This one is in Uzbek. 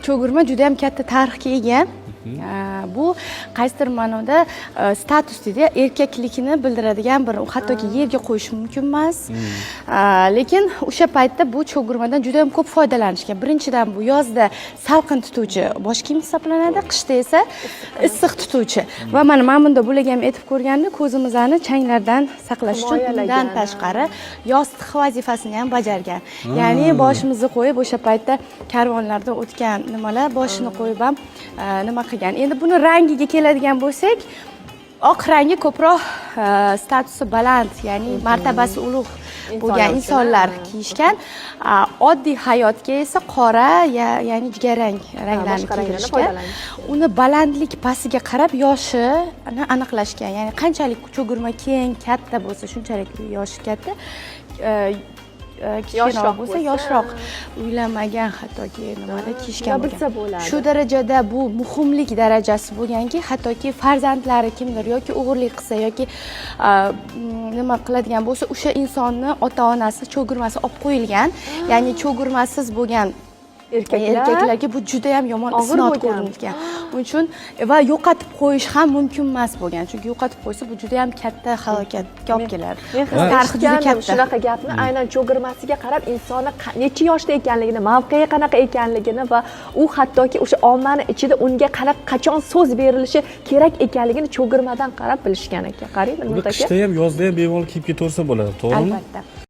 Cho'girma juda ham katta tarixga ega. Bu qaysidir ma'noda status deydi, erkaklikni bildiradigan bir, hattoki yerga qo'yish mumkin emas. Lekin o'sha paytda bu cho'girmadan juda ham ko'p foydalanishgan. Birinchidan, bu yozda salqin tutuvchi bosh kiyim hisoblanadi, qishda esa issiq tutuvchi. Va mana bunda bularga ham aytib ko'rganda, ko'zimizni changlardan saqlash uchun, undan Himoyalagan. tashqari yostiq vazifasini ham bajargan. Ya'ni boshimizni qo'yib, o'sha paytda karvonlarda o'tgan nimalar boshini qo'yib ham nima qilgan. Endi buni rangiga keladigan bo'lsak, oq rangi ko'proq statusi baland, ya'ni martabasi ulug' bo'lgan uchun, insonlar ha. kiyishgan. Oddiy hayotga esa qora, ya'ni jigarrang ranglarni Boshqa ranglardan kiydirishgan. foydalanishgan. Uni balandlik pastiga qarab yoshini aniqlashgan, ya'ni qanchalik cho'girma keng, katta bo'lsa, shunchalik yoshi katta, kichikroq Yoshroq bo'lsa, bo'lsa, yoshroq, uylanmagan hattoki nimada kiyishgan Yo, bo'lgan. bilsa bo'ladi. Shu darajada bu muhimlik darajasi bo'lganki, hattoki farzandlari kimdir yoki o'g'irlik qilsa yoki nima qiladigan bo'lsa, o'sha insonni ota onasi cho'girmasi olib qo'yilgan. Ya'ni cho'girmasiz bo'lgan erkaklar erkaklarga bu juda ham yomon og'ir isnod bo'lgan. ko'ringan. Uning uchun va yo'qotib qo'yish ham mumkin emas bo'lgan, chunki yo'qotib qo'ysa, bu juda ham katta halokatga olib keladi. Men Tarixi juda eshitgandim katta. shunaqa gapni, aynan cho'girmasiga qarab insonni necha yoshda ekanligini, mavqei qanaqa ekanligini va u hattoki o'sha ommani ichida unga qanaqa, qachon so'z berilishi kerak ekanligini cho'girmadan qarab bilishgan ekan. Qarang, Buni Dilmurod aka. qishda ham, yozda ham bemalol kiyib ketaversa bo'ladi, to'g'rimi? Albatta.